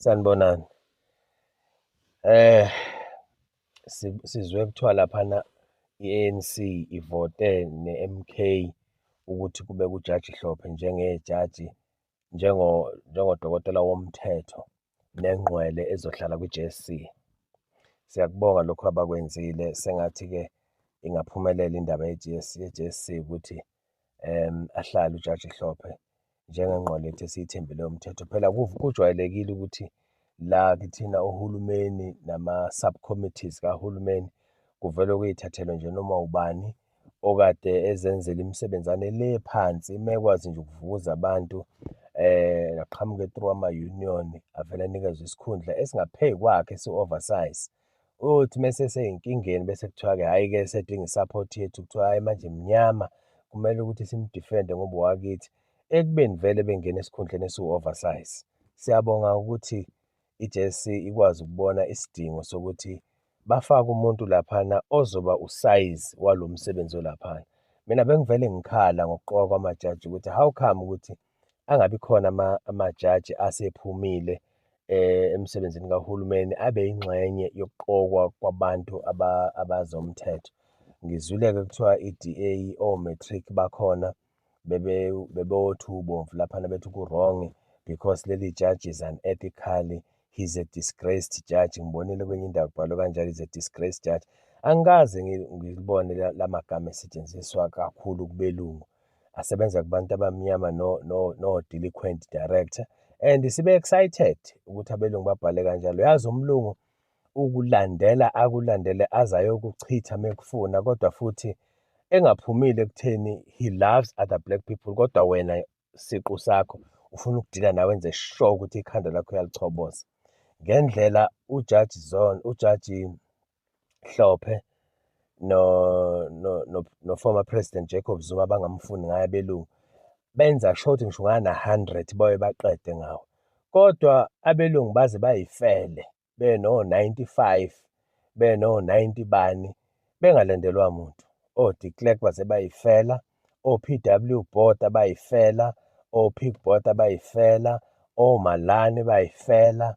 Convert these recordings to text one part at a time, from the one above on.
Sanibonani. Sizwe kuthiwa laphana i-ANC ivote ne-MK ukuthi kube uJaji Hlophe njengejaji, njengodokotela womthetho nengqwele ezohlala kwi-JSC. Siyakubonga lokhu abakwenzile, sengathi-ke ingaphumelela indaba ye-JSC, ye-JSC ukuthi ahlale uJaji Hlophe njengengqwele yethu esiyithembile yomthetho. Phela kujwayelekile ukuthi la kithina ohulumeni nama-subcommittees kahulumeni kuvele kuyithathelwe nje noma ubani okade ezenzela imisebenzane le phansi, uma ekwazi nje ukuvukuza abantu aqhamuke through ama-union, avele anikezwe isikhundla esingaphezu kwakhe esi-oversize. Uyothi mese esey'nkingeni bese kuthiwa-ke hhayi-ke esedinga i-support yethu, kuthiwa hhayi manje mnyama, kumele ukuthi simdifende ngoba owakithi, ekubeni vele bengena esikhundleni esiwu-oversize. Siyabonga ukuthi i-JSC ikwazi ukubona isidingo sokuthi bafake umuntu laphana ozoba usayizi walo msebenzi olaphana. Mina bengivele ngikhala ngokuqokwa kwamajaji ukuthi how come ukuthi angabi khona amajaji asephumile emsebenzini kahulumeni abe yingxenye yokuqokwa kwabantu abazomthetho. Ngizwile-ke kuthiwa i-DA o-matric bakhona bebewothu ubomvu laphana bethi ku-wrong because leli jaji is unethical, he's a disgraced judge. Ngibonile kwenye indawo kubhalwe kanjalo, he's a disgraced judge. Angikaze ngilibone la magama esetshenziswa kakhulu kubelungu, asebenza kubantu abamnyama no delinquent director, and sibe excited ukuthi abelungu babhale kanjalo. Yazi umlungu ukulandela akulandele aze ayokuchitha mekufuna, kodwa futhi engaphumile ekutheni he loves other black people, kodwa wena siqu sakho ufuna ukudila nawe, enze sure ukuthi ikhanda lakho uyalichoboza. Ngendlela uJaji Zone, uJaji Hlophe no former President Jacob Zuma bangamfuni ngayo abelungu, benza sure ukuthi ngisho ungana 100 baye baqede ngawo. Kodwa abelungu baze bayifele beno 95, beno 90 bani, bengalandelwa muntu. O de Klerk baze bayifela, o PW Botha bayifela, o Pik Botha bayifela, o Malani bayifela,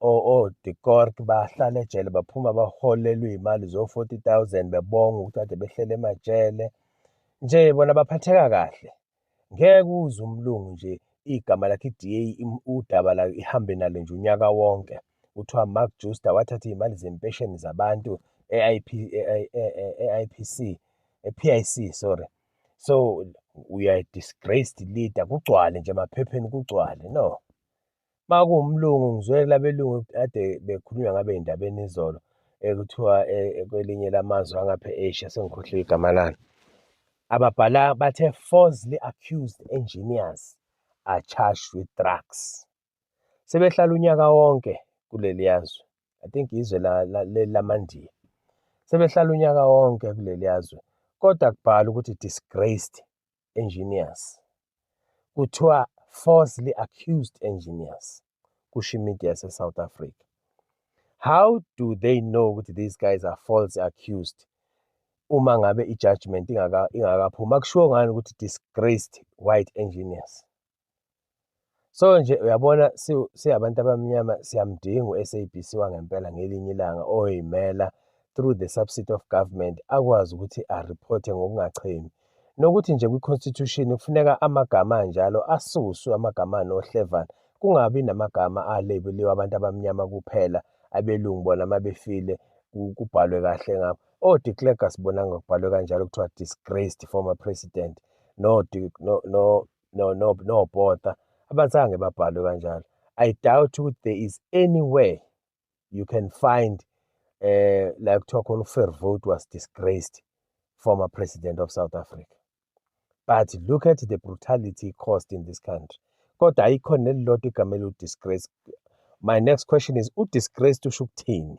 o de Kock bahlala ejele, baphuma baholelwa iy'mali zo 40,000 bebonga ukuthi kade behlele emajele nje, bona baphatheka kahle. Ngeke uze umlungu nje igama lakhe i-DA udaba la ihambe nalo nje unyaka wonke. Kuthiwa Mark Jooste wathatha iy'mali zempesheni zabantu e-IP, e-IPC, e-PIC, sorry. So we are a disgraced leader, kugcwale nje emaphepheni, kugcwale. No. Makuwumlungu, ngizwe labelungu kade bekhulunywa ngabe ey'ndabeni izolo, ekuthiwa kwelinye lamazwe angapha e-Asia, sengikhohliwe igama lalo. Ababhala bathe falsely accused engineers are charged with drugs. Sebehlala unyaka wonke kuleli yazwe. I think izwe leli lamaNdiya. Sebehlala unyaka wonke kuleli yazwe. Kodwa kubhala ukuthi disgraced engineers. Kuthiwa falsely accused engineers. Kusho media yase South Africa. How do they know ukuthi these guys are falsely accused? Uma ngabe i-judgment ingakaphumi, akushiwo ngani ukuthi disgraced white engineers? So nje uyabona, siyabantu abamnyama siyamdinga u-SABC wangempela ngelinye ilanga oyimela through the subsidy of government, akwazi ukuthi areporte ngokungachemi. Nokuthi nje kwi-constitution kufuneka amagama anjalo asuswe, amagama anohlevana, kungabi namagama alebeliwe abantu abamnyama kuphela, abelungu bona mabefile kubhalwe kahle ngabo. O de Klerk asibonanga kubhalwe kanjalo kuthiwa disgraced former president, no no no no no no Botha abazange babhalwe kanjalo. I doubt ukuthi there is anywhere you can find la kuthiwa khona uVerwoerd was disgraced former president of South Africa. But look at the brutality caused in this country. Kodwa ayikho nelilodwa igama eliwu-disgrace. My next question is, u-disgraced usho ukuthini?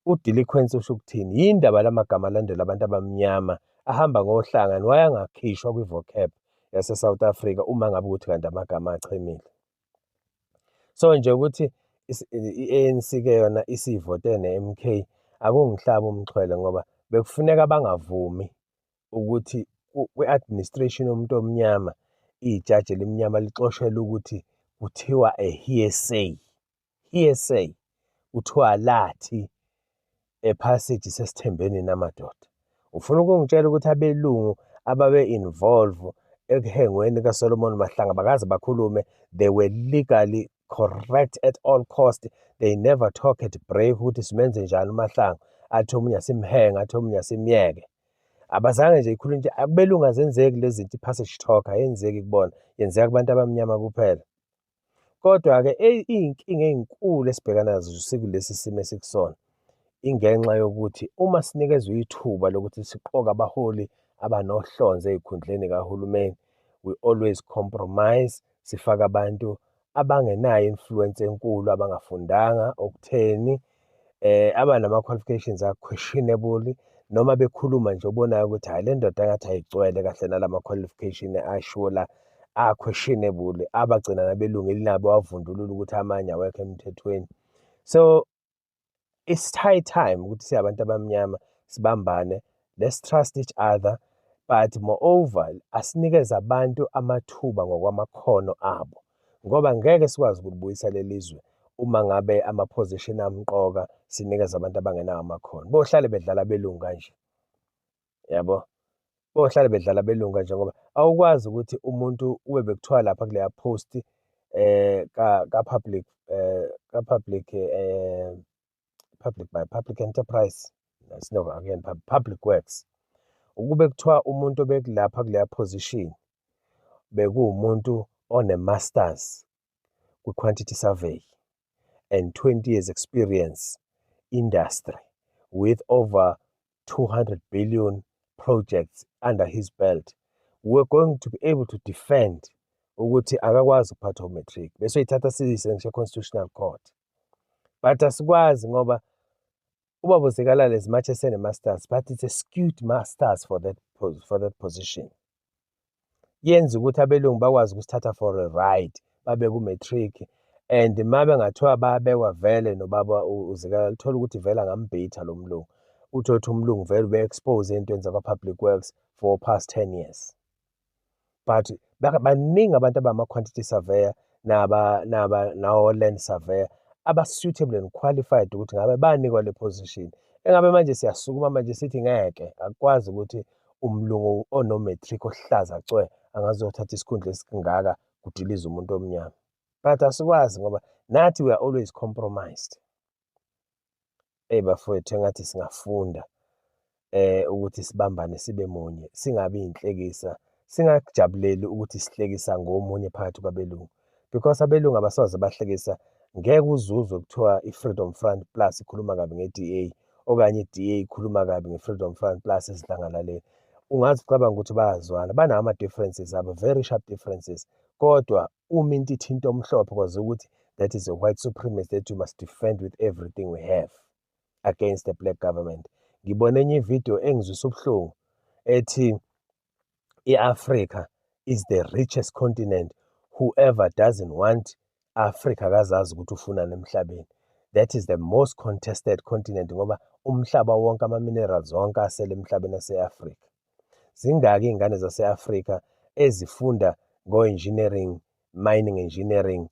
U-delinquency usho ukuthini? Yini indaba lamagama alandela abantu abamnyama ahamba ngohlanga wayangakhishwa kwi-vocab yase-South Africa uma ngabe ukuthi kanti amagama achemile? So nje ukuthi i-ANC ke yona isivote ne-MK akungihlaba umxhwele, ngoba bekufuneka bangavumi ukuthi kwi-administration yomuntu omnyama ijaji elimnyama lixoshelwe ukuthi kuthiwa a hearsay. Hearsay, kuthiwa lathi ephasiji sesithembeni namadoda. Ufuna ukungitshela ukuthi abelungu ababe-involve ekuhengweni kaSolomon Mahlangu bakaze bakhulume? They were legally correct at all cost. They never talk at break ukuthi simenze njani uMahlangu, athi omunye asimhenge, athi omunye asimyeke. Abazange nje ikhulunywe nje. Akubelungu azenzeki lezi zinto, i-passage talk ayenzeki kubona, yenzeka kubantu abamnyama kuphela. Kodwa-ke iy'nkinga ey'nkulu esibhekana nazo sikulesi simo esikusona ingenxa yokuthi uma sinikezwe ithuba lokuthi siqoke abaholi abanohlonze ey'khundleni kahulumeni, we always compromise, sifake abantu abangenayo influence enkulu, abangafundanga okutheni, abanama-qualifications a-questionable, noma bekhuluma nje obonayo ukuthi hhayi, le ndoda engathi ayigcwele kahle nalama-qualification ashiwo la a-questionable, abagcina nabelungu elinabo wavundulula ukuthi amanye awekho emthethweni. So it's high time ukuthi singabantu abamnyama sibambane, let's trust each other, but moreover asinikeze abantu amathuba ngokwamakhono abo, ngoba ngeke sikwazi ukulibuyisa leli zwe uma ngabe ama-position amqoka sinikeze abantu abangenawo amakhono. Bohlale bedlala abelungu kanje, yabo, bohlale bedlala abelungu kanje, ngoba awukwazi ukuthi umuntu ube bekuthiwa lapha kuleya post ka-public ka-public public by public enterprise, no, again, public works, ukube kuthiwa umuntu obekulapha kuleya position bekuwumuntu one-masters kwi-quantity survey and 20 years experience industry with over 200 billion projects under his belt, we're going to be able to defend ukuthi akakwazi ukuphatha u-matric, bese uyithatha siyise ngisho e-Constitutional Court. But asikwazi ngoba ubaba uZikalala, as much as ene-masters, but it's a skewed masters for that position. Yenza ukuthi abelungu bakwazi ukusithatha for a ride, babe ku-matric, and uma bengathiwa babekwa vele nobaba uZikalala, uthola ukuthi vele angambhitha lo mlungu, uthole ukuthi umlungu vele ube-expose ey'ntweni zakwa-public works for past 10 years. But baningi abantu abama-quantity surveyor naba naba nawo-land surveyor aba-suitable and qualified ukuthi ngabe banikwa le position. Engabe manje siyasukuma manje sithi ngeke, akukwazi ukuthi umlungu ono-matric ohlaza cwe angazothatha isikhundla esingaka kudilize umuntu omnyama. But asikwazi ngoba nathi we are always compromised. Eyi bafowethu, engathi singafunda ukuthi sibambane, sibe munye, singabi inhlekisa, singakujabuleli ukuthi sihlekisa ngomunye phakathi kwabelungu, because abelungu abasoze bahlekisa. Ngeke uzuzwe kuthiwa i-Freedom Front Plus ikhuluma kabi nge-DA okanye i-DA ikhuluma kabi nge-Freedom Front Plus esidlangalaleni. Ungaze ucabange ukuthi bayazwana, banawo ama-differences abo, very sharp differences, kodwa uma into ithinta omhlophe kwaziwa ukuthi that is a white supremacy that you must defend with everything we have against the black government. Ngibone enye ividiyo engizwisa ubuhlungu ethi i-Africa is the richest continent, whoever doesn't want Africa akazazi ukuthi ufunani emhlabeni. That is the most contested continent ngoba umhlaba wonke, ama-minerals wonke asele emhlabeni ase-Afrika. Zingaki iy'ngane zase-Afrika ezifunda ngo-engineering, mining engineering,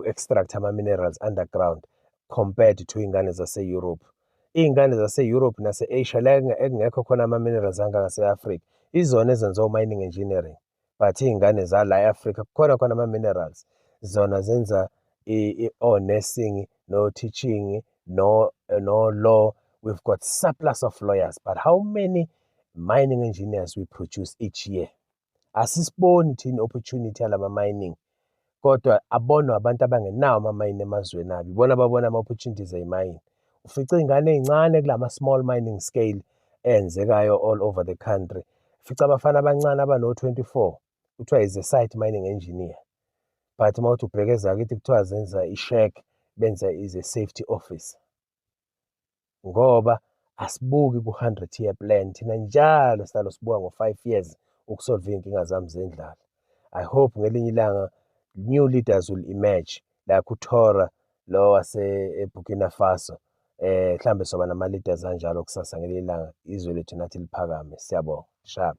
extract ama-minerals underground compared to iy'ngane zase-Europe? Iy'ngane zase-Europe nase-Asia la ekungekho khona ama-minerals angangase-Afrika izona ezenza o-mining engineering, but iy'ngane zala e-Afrika kukhona khona ama-minerals, zona zenza o-nursing, no-teaching, no law. We've got surplus of lawyers, but how many mining engineers we produce each year? Asisiboni thina opportunity yalama mining, kodwa abonwa abantu abangenawo amamayini emazweni abo, ibona ababona ama-opportunities ey'mayini. Ufica iy'ngane ey'ncane kulama small mining scale eyenzekayo all over the country, ufica abafana abancane abano-24 kuthiwa is a site mining engineer, but uma uthi ubheke ezakithi kuthiwa zenza i-shack, benza is a safety officer, ngoba asibuki ku-100 year plan thina, njalo sihlalo sibuka ngo-5 years ukusolve iy'nkinga zami zendlala. I hope ngelinye ilanga new leaders will emerge like uTraore lo wase eBurkina Faso. Mhlambe soba nama leaders anjalo kusasa ngelinye ilanga, izwe lethu nathi liphakame. Siyabonga, sharp.